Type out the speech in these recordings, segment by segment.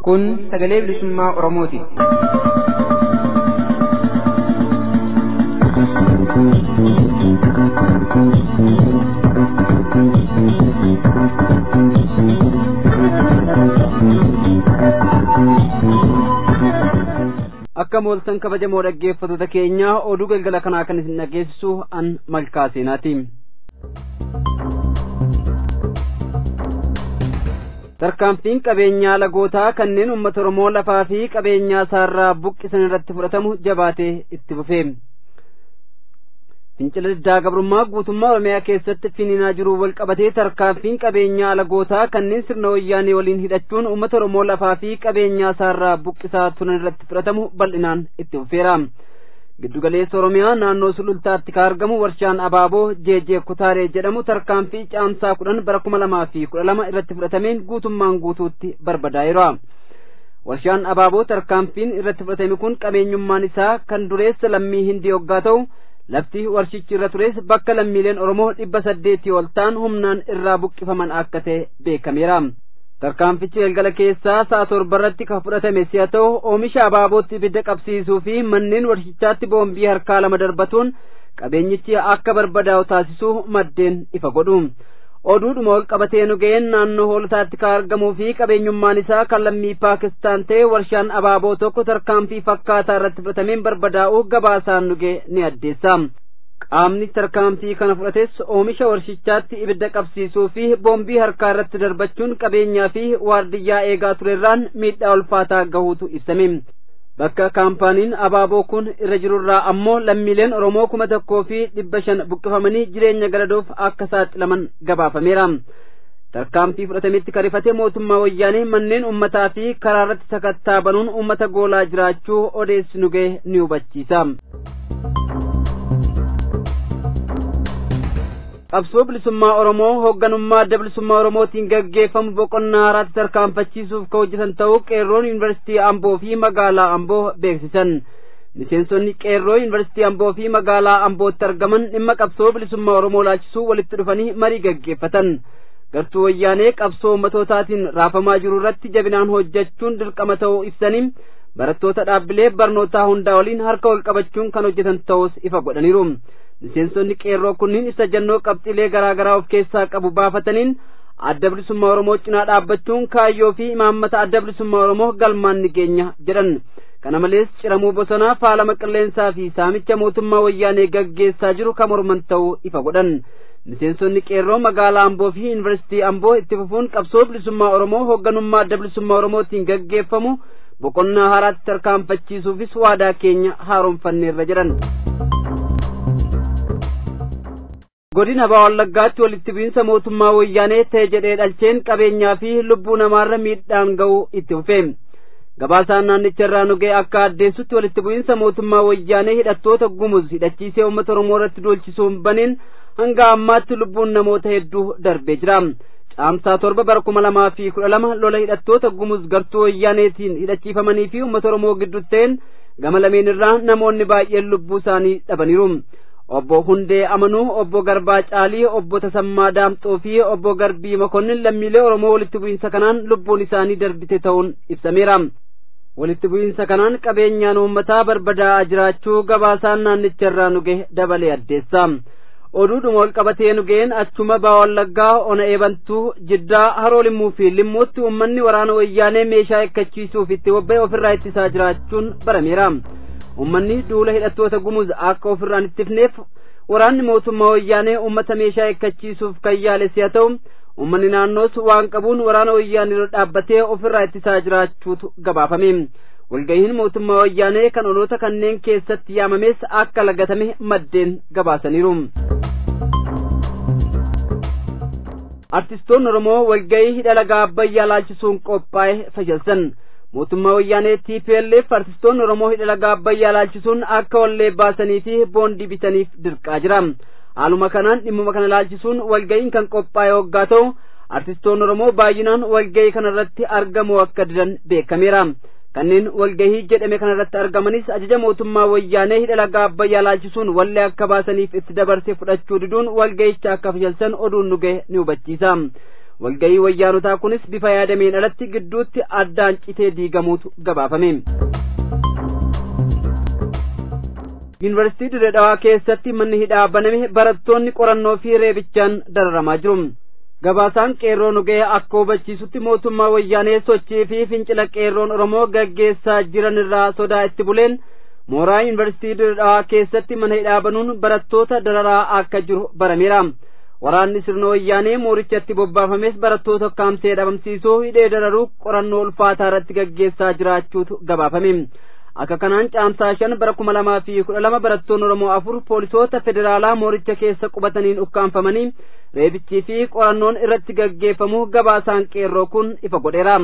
Kun sagalee bilisummaa Oromooti. Akka mooltan kabajamoo dhaggeeffattoota keenyaa, oduu galgala kanaa kan isin dhageessisu an Malkaa Seenaati. Tarkaanfiin qabeenyaa lagootaa kanneen uummata Oromoo lafaa fi qabeenyaa isaarraa buqqisan irratti fudhatamu jabaatee itti fufee. Fincila diddaa gabrummaa guutummaa Oromiyaa keessatti finiinaa jiru wal qabatee tarkaanfiin qabeenyaa alagootaa kanneen sirna wayyaanee waliin hidhachuun uummata Oromoo lafaa fi qabeenyaa isaarraa buqqisaa turan irratti fudhatamu bal'inaan itti fufeera. Giddugaleessa Oromiyaa naannoo Sulultaatti kan argamu warshaan Abaaboo Jeejee Kutaaree jedhamu tarkaanfii caamsaa 10 bara 2012 irratti fudhatameen guutummaan guutuutti barbadaa'eera. Warshaan Abaaboo tarkaanfiin irratti fudhatame kun qabeenyummaan isaa kan dureessa lammii Hindii hoggaa ta'u, lafti warshichi irra tures bakka lammiileen Oromoo 800 ol ta'an humnaan irraa buqqifaman akka ta'e beekameera. Tarkaanfichi galgala keessaa sa'a 7 irratti kan fudhatame si'a ta'u, oomisha abaabootti ibidda qabsiisuu fi manneen warshichaatti boombii harkaa 2 darbatuun qabeenyichi akka barbadaa'u taasisuu maddeen ifa godhu. Oduudhuma wal qabatee nu ga'een naannoo Hoolotaatti kan argamuu fi qabeenyummaan isaa kan lammii Paakistaan ta'e warshaan abaaboo tokko tarkaanfii fakkaataa irratti fudhatameen barbadaa'uu gabaasaan nu ga'e ni addeessa. Qaamni tarkaanfii kana fudhates oomisha warshichaatti ibidda qabsiisuu fi boombii harkaa irratti darbachuun qabeenyaa fi waardiyyaa eegaa turerraan miidhaa ulfaataa gahuutu ibsame. Bakka kaampaaniin abaaboo kun irra jirurraa ammoo lammiileen Oromoo 1500 buqqifamanii jireenya galadoof akka saaxilaman gabaafameera. Tarkaanfii fudhatametti karifate mootummaa wayyaanee manneen uummataa fi karaa irratti sakattaa banuun uummata goolaa jiraachuu odeessi nu ga'e ni hubachiisa. Qabsoo bilisummaa Oromoo hoogganummaa adda bilisummaa Oromootiin gaggeeffamu boqonnaa haaraatti tarkaanfachiisuuf kan hojjetan ta'uu qeerroon Yuunivarsiitii Amboo fi magaalaa Amboo beeksisan. Miseensonni qeerroo Yuunivarsiitii Amboo fi magaalaa Ambootti argaman dhimma qabsoo bilisummaa Oromoo laalchisuu walitti dhufanii marii gaggeeffatan. Gartuu wayyaanee qabsoo uummattootaatiin raafamaa jiru irratti jabinaan hojjechuun dirqama ta'uu ibsanii barattoota dhaabbilee barnootaa hundaa waliin harka wal qabachuun kan hojjetan ta'us ifa godhaniiru. Miseensonni qeerroo kunniin ibsa jannoo qabxiilee garaa garaa of keessaa qabu baafataniin adda bilisummaa Oromoo cinaa dhaabbachuun kaayyoo fi imaammata adda bilisummaa Oromoo galmaan ni geenya jedhan. Kana malees ciramuu bosonaa, faalama qilleensaa fi saamicha mootummaa wayyaanee gaggeessaa jiru kan morman ta'uu ifa godhan. Miseensonni qeerroo magaalaa Amboo fi Yuunivarsiitii Amboo itti fufuun qabsoo bilisummaa Oromoo hoogganummaa adda bilisummaa Oromootiin gaggeeffamu boqonnaa haaraatti tarkaanfachiisuufis waadaa keenya haaromfanneerra jedhan. Godina Baha Wallaggaatti walitti bu'iinsa mootummaa wayyaanee ta'e jedhee dhalcheen qabeenyaa fi lubbuu namaarra miidhaan ga'uu itti fufe. Gabaasaan naannicha irraa nu ga'e akka addeessutti walitti bu'iinsa mootummaa wayyaanee hidhattoota Gumuz hidhachiisee uummata Oromoo irratti duulchisuun baneen hanga ammaatti lubbuun namoota hedduu darbee jira. Caamsaa 7 bara 2012 lola hidhattoota Gumuz gartuu wayyaaneetiin hidhachiifamanii fi uummata Oromoo gidduutti ta'een gama lameen irraa namoonni baay'een lubbuu isaanii dhabaniiru. Obbo Hundee Amanuu, Obbo Garbaa Caalii, Obbo Tasammaa Daamxoo fi Obbo Garbii Makonnin lammiilee Oromoo walitti bu'iinsa kanaan lubbuun isaanii darbite ta'uun ibsameera. Walitti bu'iinsa kanaan qabeenyaan uummataa barbadaa'aa jiraachuu gabaasaan naannicha irraa nu gahe dabalee addeessa. Oduudhuma wal qabatee nu ga'een achuma Baha Wallaggaa ona Eebantuu, Jiddaa, Haroo Limmuu fi Limmuutti uummanni waraana wayyaanee meeshaa hiikkachiisuuf itti bobba'e ofirraa ittisaa jiraachuun barameera. Uummanni duula hidhattoota Gumuz akka ofirraan ittifneef waraanni mootummaa wayyaanee uummata meeshaa hiikkachiisuuf kan yaale si'a ta'u, uummanni naannoos waan qabuun waraana wayyaanee irra dhaabbatee ofirraa ittisaa jiraachuutu gabaafame. Walga'iin mootummaa wayyaanee kan onoota kanneen keessatti yaamames akka lagatame maddeen gabaasaniiru. Artistoonni Oromoo walga'ii hidha laga Abbayyaa laalchisuun qophaa'e fayyadsan. Mootummaa wayyaanee TPLF artistoonni Oromoo hidha laga Abbayyaa laalchisuun akka wallee baasanii fi boondii bitaniif dirqaa jira. Haaluma kanaan dhimmuma kana laalchisuun walga'iin kan qophaa'e hoggaa ta'u, artistoonni Oromoo baay'inaan walga'ii kanarratti argamuu akka didan beekameera. Kanneen walgahii jedhame kanarratti argamanis ajaja mootummaa wayyaanee hidha laga Abbayyaa laalchisuun wallee akka baasaniif itti dabarse fudhachuu diduun walgahicha akka fashalsan oduun nu gahe ni hubachiisa. Walgahii wayyaanotaa kunis bifa yaadameen alatti gidduutti addaan citee diigamuutu gabaafame. Yuunivarsiitii Dirree Dhawaa keessatti manni hidhaa baname barattoonni qorannoo fi reebichaan dararamaa jiru. Gabaasaan qeerroo nu ga'e akka hubachiisutti mootummaa wayyaanee sochii fi fincila qeerroon Oromoo gaggeessaa jiran irraa sodaa itti buleen mooraa yuunivarsiitii Dirree Dhawaa keessatti mana hidhaa banuun barattoota dararaa akka jiru barameera. Waraanni sirna wayyaanee moorichatti bobbaafames barattoota kaamsee dhabamsiisuu hidhee dararuu qorannoo ulfaataa irratti gaggeessaa jiraachuutu gabaafame. Akka kanaan caamsaa 5 bara 2012 barattoonni Oromoo 4 poolisoota federaalaa mooricha keessa qubataniin ukkaanfamanii reebichii fi qorannoon irratti gaggeeffamu gabaasaan qeerroo kun ifa godheera.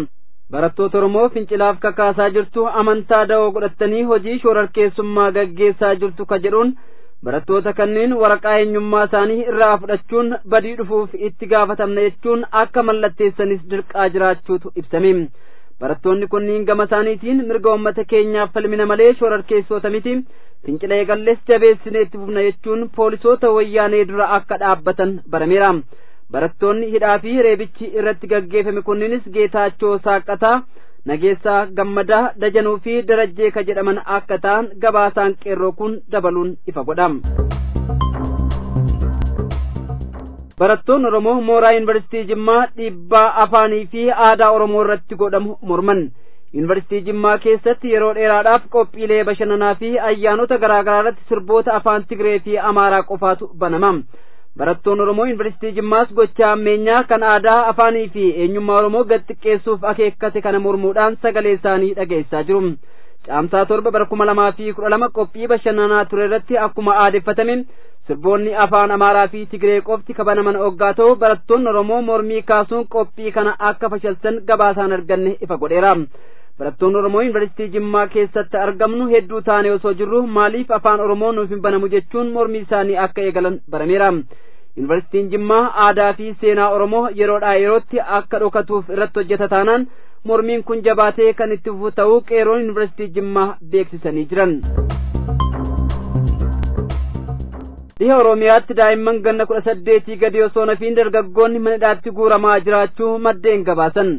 Barattoota Oromoo fincilaaf kakaasaa jirtu amantaa da'oo godhatanii hojii shoorarkeessummaa gaggeessaa jirtu ka jedhuun barattoota kanneen waraqaa eenyummaa isaanii irraa fudhachuun badii dhufuuf itti gaafatamna jechuun akka mallatteessanis dirqaa jiraachuutu ibsame. Barattoonni kunniin gama isaaniitiin mirga uummata keenyaaf falmina malee shoorarkeessoota miti, fincila eegalles jabeessine itti fufna jechuun poolisoota wayyaanee dura akka dhaabbatan barameera. Barattoonni hidhaa fi reebichi irratti gaggeeffame kunniinis Geetaachoo Saaqataa, Nageessaa Gammadaa, Dajanuu fi Darajjee ka jedhaman akka ta'an gabaasaan qeerroo kun dabaluun ifa godha. Barattoonni Oromoo mooraa Yuunivarsiitii Jimmaa dhiibbaa afaanii fi aadaa Oromoo irratti godhamu morman. Yuunivarsiitii Jimmaa keessatti yeroo dheeraadhaaf qophiilee bashannanaa fi ayyaanota garaa garaa irratti sirboota afaan Tigree fi Amaaraa qofaatu banama. Barattoonni Oromoo Yuunivarsiitii Jimmaas gochaa ammeenyaa kan aadaa afaanii fi eenyummaa Oromoo gad xiqqeessuuf akeekkate kana mormuudhaan sagalee isaanii dhageessaa jiru. Caamsaa 7 bara 2012 qophii bashannanaa ture irratti akkuma aadeffatame sirboonni afaan Amaaraa fi Tigree qofti kabanaman hoggaa ta'u barattoonni Oromoo mormii kaasuun qophii kana akka fashalsan gabaasaan arganne ifa godheera. Barattoonni Oromoo Yuunivarsiitii Jimmaa keessatti argamnu hedduu taane osoo jirru maaliif afaan Oromoo nuuf hin banamu jechuun mormii isaanii akka eegalan barameera. Yuunivarsiitiin Jimmaa aadaa fi seenaa Oromoo yeroodhaa yerootti akka dhokatuuf irratti hojjeta taanaan mormiin kun jabaatee kan itti fufu ta'uu qeerroon Yuunivarsiitii Jimmaa beeksisanii jiran. Dhiha Oromiyaatti daa'imman ganna 18 gadi osoo nafiin dargaggoonni mana hidhaatti guuramaa jiraachuu maddeen gabaasan.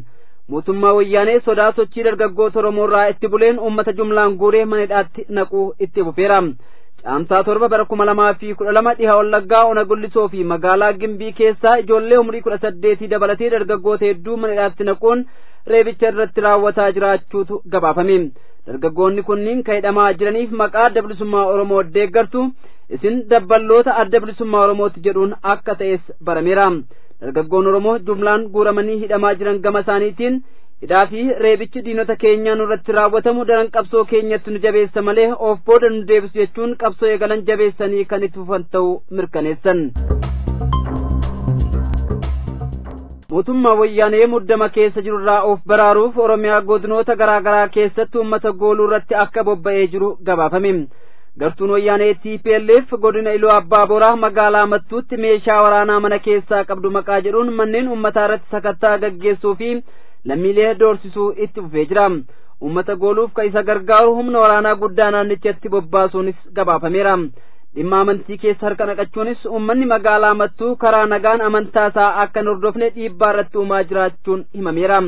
Mootummaa wayyaanee sodaa sochii dargaggoota Oromoo irraa itti buleen uummata jumlaan guuree mana hidhaatti naquu itti fufeera. Caamsaa 7 bara 2012 dhiha Wallaggaa Ona Gullisoo fi magaalaa Gimbii keessaa ijoollee umurii 18 dabalatee dargaggoota hedduu mana hidhaatti naquun reebicha irratti raawwataa jiraachuutu gabaafame. Dargaggoonni kunniin kan hidhamaa jiraniif maqaa adda bilisummaa Oromoo deeggartu isin dabballoota adda bilisummaa Oromooti jedhuun akka ta'es barameera. Dargaggoon Oromoo jumlaan guuramanii hidhamaa jiran gama isaaniitiin hidhaa fi reebichi diinota keenyaa nurratti raawwatamu daran qabsoo keenyatti nu jabeessa malee of booda nu deebisu jechuun qabsoo eegalan jabeessanii kan itti fufan ta'uu mirkaneessan. Mootummaa wayyaanee muddama keessa jirurraa of baraaruuf Oromiyaa godinoota garaa garaa keessatti uummata gooluu irratti akka bobba'ee jiru gabaafame. Gartuun wayyaanee TPLF godina Iluu Abbaa Boraa magaalaa Mattuutti meeshaa waraanaa mana keessaa qabdu maqaa jedhuun manneen uummataa irratti sakattaa gaggeessuu fi lammiilee doorsisuu itti fufee jira. Uummata gooluuf kan isa gargaaru humna waraanaa guddaa naannichatti bobbaasuunis gabaafameera. Dhimma amantii keessa harka naqachuunis uummanni magaalaa Mattuu karaa nagaan amantaa isaa akka hin hordofne dhiibbaa irratti uumaa jiraachuun himameera.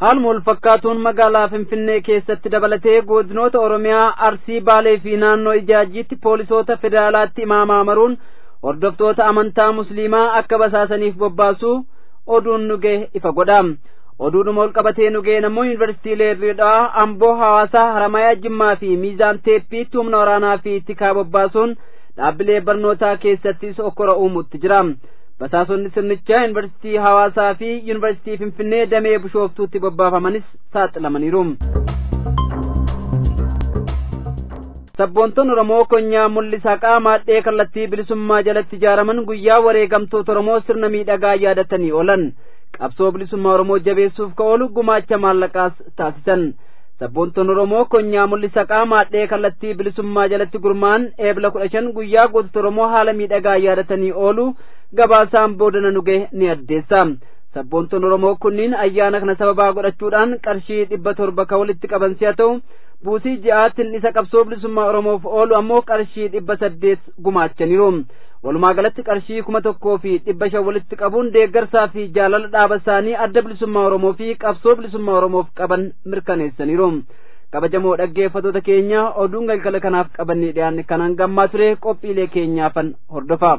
Haaluma wal fakkaatuun magaalaa Finfinnee keessatti dabalatee godinoota Oromiyaa Arsii, Baalee fi naannoo Ijaajiitti poolisoota federaalaatti imaamaa maruun hordoftoota amantaa Musliimaa akka basaasaniif bobbaasuu oduun nu ga'e ifa godha. Oduudhuma ol qabatee nu ga'e ammoo yuunivarsiitiilee Dirreedhaa, Amboo, Hawaasaa, Haramayaa, Jimmaa fi Miizaan Teeppiitti humna waraanaa fi tikaa bobbaasuun dhaabbilee barnootaa keessattis okkora uumutti jira. Basaasonni sirnichaa yuunivarsiitii Hawaasaa fi yuunivarsiitii Finfinnee damee Bishooftuutti bobbaafamanis saaxilamaniiru. Sabboontoonni Oromoo konyaa mul'isaa qaamaadhee kallattii bilisummaa jalatti ijaaraman guyyaa wareegamtoota Oromoo sirna miidhagaa yaadatanii oolan. Qabsoo bilisummaa Oromoo jabeessuuf ka oolu gumaacha maallaqaas taasisan. Sabboontoonni Oromoo konyaa mul'isa qaamaadhee kallattii bilisummaa jalatti gurmaa'an eebla 15 guyyaa gootota Oromoo haala miidhagaa yaadatanii oolu gabaasaan boodana nu ga'e ni addeessa. Sabboontoon Oromoo kunniin ayyaana kana sababaa godhachuudhaan qarshii 700 kan walitti qaban si'a ta'u, buusii ji'aatiin isa qabsoo bilisummaa Oromoof oolu ammoo qarshii 800 gumaachaniiru. Walumaa galatti qarshii 1500 walitti qabuun deeggarsaa fi jaalala dhaaba isaanii Adda Bilisummaa Oromoo fi qabsoo bilisummaa Oromoof qaban mirkaneessaniiru. Kabajamoo dhaggeeffattoota keenya, oduun galgala kanaaf qabannee dhiyaanne kanaan gammaa ture. Qophiilee keenyaafan hordofaa.